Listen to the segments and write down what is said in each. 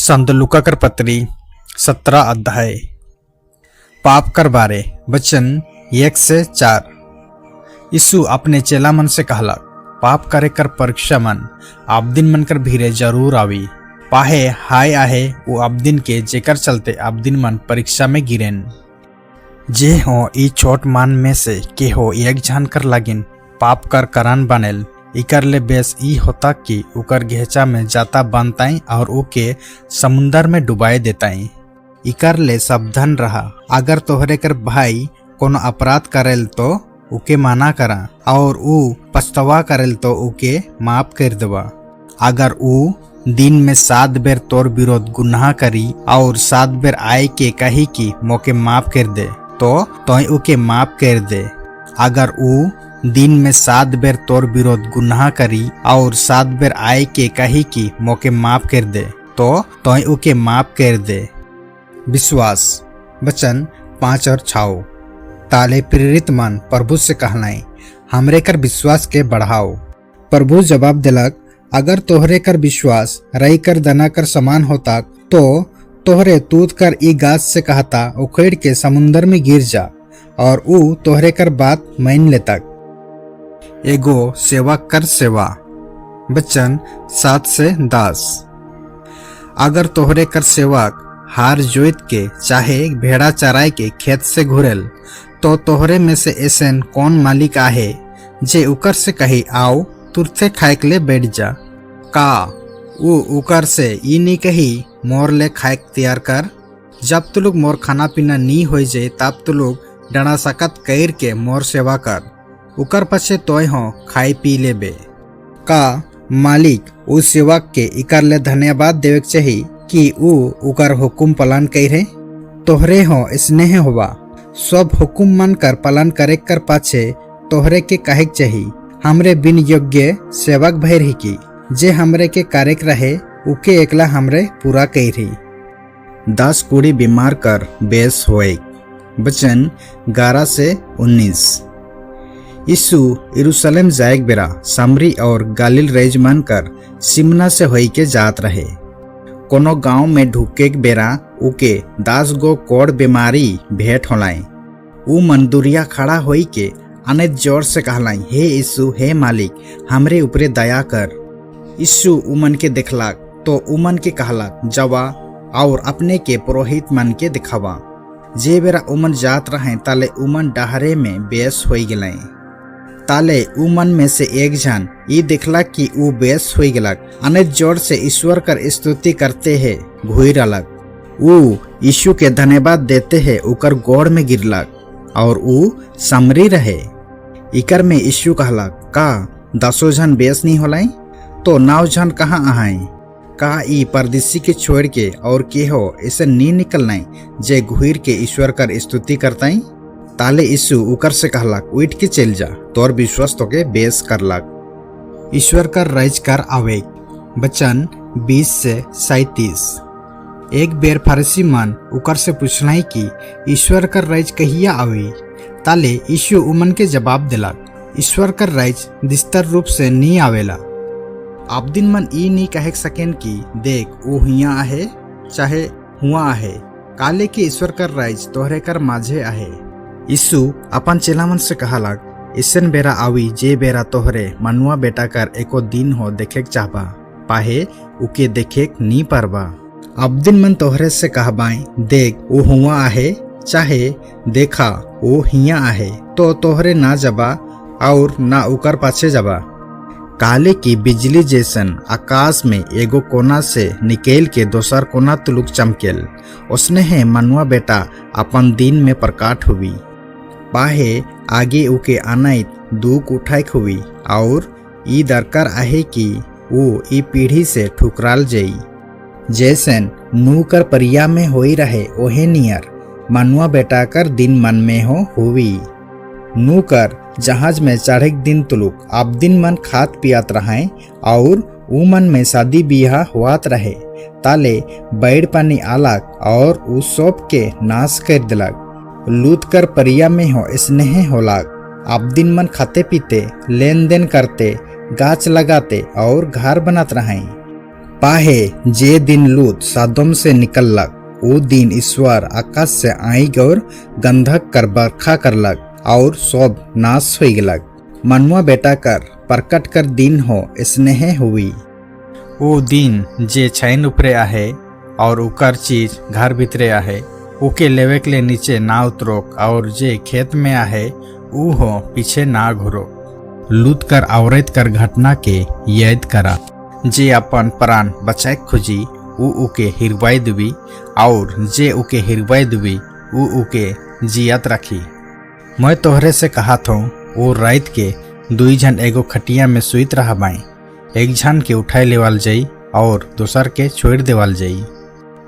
संत लूका कर पत्री 17 अध्याय। पाप कर बारे, वचन 1 से 4। यीशु अपने चेला मन से कहलक, पाप करे कर परीक्षा मन आपदिन मन कर भीरे जरूर आवी। पाहे हाय आहे वो आपदिन के जेकर चलते आपदिन मन परीक्षा में गिरेन। जे हो ई छोट मान में से के हो एक झन कर लागिन पाप कर करन बनेल, इकर ले बेस ई होता कि उकर घेचा में जाता बनताई और उके समुंदर में डुबाए देताई। इकर ले सावधान रहा। अगर तोहरे कर भाई कोनो अपराध करेल तो उके मना करा और ऊ पछतावा करेल तो उके माफ कर देवा। अगर ऊ दिन में 7 बेर तोर विरोध गुनाह करी और 7 बेर आए के कही कि मोके माफ कर दे, तो तोय उके माफ कर दे। अगर ऊ दिन में 7 बेर तोर विरोध गुनाह करी और 7 बेर आए के कही कि मोके माफ कर दे, तो तोय उके माफ कर दे। विश्वास, वचन 5 और 6। ताले प्रेरित मन प्रभु से कहलाई, हमरे कर विश्वास के बढ़ाओ। प्रभु जवाब दिलक, अगर तोहरे कर विश्वास रई कर दना कर समान होता, तो तोहरे तूत कर ई गाछ से कहता, उखेड़ के समुंदर में गिर जा, और ऊ तोहरे कर बात मान लेतक। एगो सेवक कर सेवा, वचन 7 से 10। अगर तोहरे कर सेवक हार जोत के चाहे भेड़ा चराए के खेत से घुरेल, तो तोहरे में से ऐसन कौन मालिक आहे जे उकर से कही, आओ, तुरते खाए के ले बैठ जा? का ऊ उकर से ई नहीं कही, मोर ले खाए के तैयार कर? जब तू लोग मोर खाना पीना नी हो जाए, तब तू लोग डणा सकत कैर के मोर सेवा कर, उकर पछे तोय हो खाई पी लेबे। का मालिक उ सेवक के इकर ले धन्यवाद देवे के चाही कि ऊ उकर हुकुम पालन करे? तोहरे हो स्नेह होवा। सब हुकुम मन कर पालन करे कर पाछे तोहरे के कहे के चाही, हमरे बिन योग्य सेवक भय रही की जे हमरे के कार्य रहे, उके एकला हमरे पूरा कही। 10 कुड़ी बीमार कर बेस होए, वचन 11 से 19। यीशु यरूशलेम जाएक बेरा सामरी और गालिल रेजमान कर सिमना से होई के जात रहे। कोनो गांव में ढुके के बेरा उके 10 गो कोड़ बीमारी भेंट होलाई। ऊ मन दुरिया खड़ा होई के अनेक जोर से कहलाई, हे यीशु, हे मालिक, हमरे ऊपरे दया कर। यीशु उमन के देखलाक तो उमन के कहलाक, जवा और अपने के पुरोहित मन के दिखावा। जे बेरा उमन जात रहे, ताले उमन डहरे में बेस हो गए। ताले उमन में से एक जन ई देखला कि ऊ बेस हो गलक, अनेक जोर से ईश्वर कर स्तुति करते है घुर अलग। ऊ यीशु के धन्यवाद देते है उकर गोड़ में गिरलक और ऊ समरी रहे। इकर में यीशु कहलक, का दसो जन बेस नहीं होलाई? तो 9 जन कहाँ आहाई? का ई परदेसी के छोड़ के और के हो ऐसे नी निकलनाई जे घुर के ईश्वर कर स्तुति करताई? ताले यीशु उकर से कहलक, उठ के चल जा, तोर विश्वास तोके बेस करलक। ईश्वर कर राज कर आवेग, वचन 20 से 37। एक बेर फारसी मन उकर से पूछलाई कि ईश्वर कर राज कहिया आवी? ताले यीशु उमन के जवाब दिलक, ईश्वर कर राज विस्तार रूप से नी आवेला। आप दिन मन ई नी कह सकेन कि देख, वो हिया आहे, चाहे हुआ आहे, काले के ईश्वर कर राज तोहरे कर माझे आहे। यीशु अपन चेला मन से कहलक, ऐसन बेरा आवी जे बेरा तोहरे मनुआ बेटा कर एको दिन हो देखे चाहबा, पाहे उके देखे नी पारबा। अब दिन मन तोहरे से कहबाई, देख, वो हुआ आहे, चाहे देखा, वो हिया आहे, तो तोहरे ना जबा और ना उकर पाछे जबा। काले की बिजली जैसन आकाश में एगो कोना से निकेल के दोसर कोना तुलुक चमकेल, उसने है मनुआ बेटा अपन दिन में प्रकाट हुई। पाहे आगे उके अनाइत दुख उठाइक हुई और ई दरकार आहे कि वो ई पीढ़ी से ठुकराल जई। जैसन नू कर परिया में होई रहे, ओहे नियर मनुआ बेटा कर दिन मन में हो हुई। नू कर जहाज में चढ़े दिन तुलुक अब दिन मन खात पियात रहाए और ऊ मन में शादी बियाह हुआत रहे, ताले बैड़ पानी आलक और ऊ सब के नाश कर दिलक। लूत कर परिया में हो स्नेह होलाक। अब दिन मन खाते पीते, लेन then करते, गाछ लगाते और घर बनात रहाई। पाहे जे दिन लूत सदोम से निकललक, ओ दिन ईश्वर आकाश से आइग और गंधक कर बरखा करलक और सब नाश हो गलक। मनुआ बेटा कर प्रकट कर दिन हो स्नेह हुई। ओ दिन जे छैन उपरे आहे और उकर चीज घर भीतरे आहे, ओके लेवे के लिए नीचे ना उतरोक और जे खेत में आहे ऊ हो पीछे ना घुरो। लूत कर औरत कर घटना के याद करा। जे अपन प्राण बचाए खोजी ऊ उके हिरवाई दुबी और जे उके हिरवाई दुबी ऊ उके जियत रखी। मैं तोहरे से कहा हूँ, वो रात के दुई झन एगो खटिया में सुइत रहा बाई, एक झन के उठाए लेवाल जाई और दोसर के छोड़ देवाल जाई।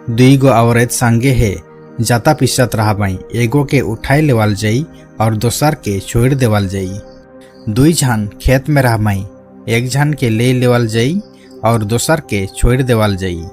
दुई गो औरत संगे है जाता पिसत रहा बाई, एगो के उठाए लेवाल जाई और दोसर के छोड़ देवाल जाई। दुई झन खेत में रह बाई, एक झन के ले लेवाल जाई और दोसर के छोड़ देवाल जाई।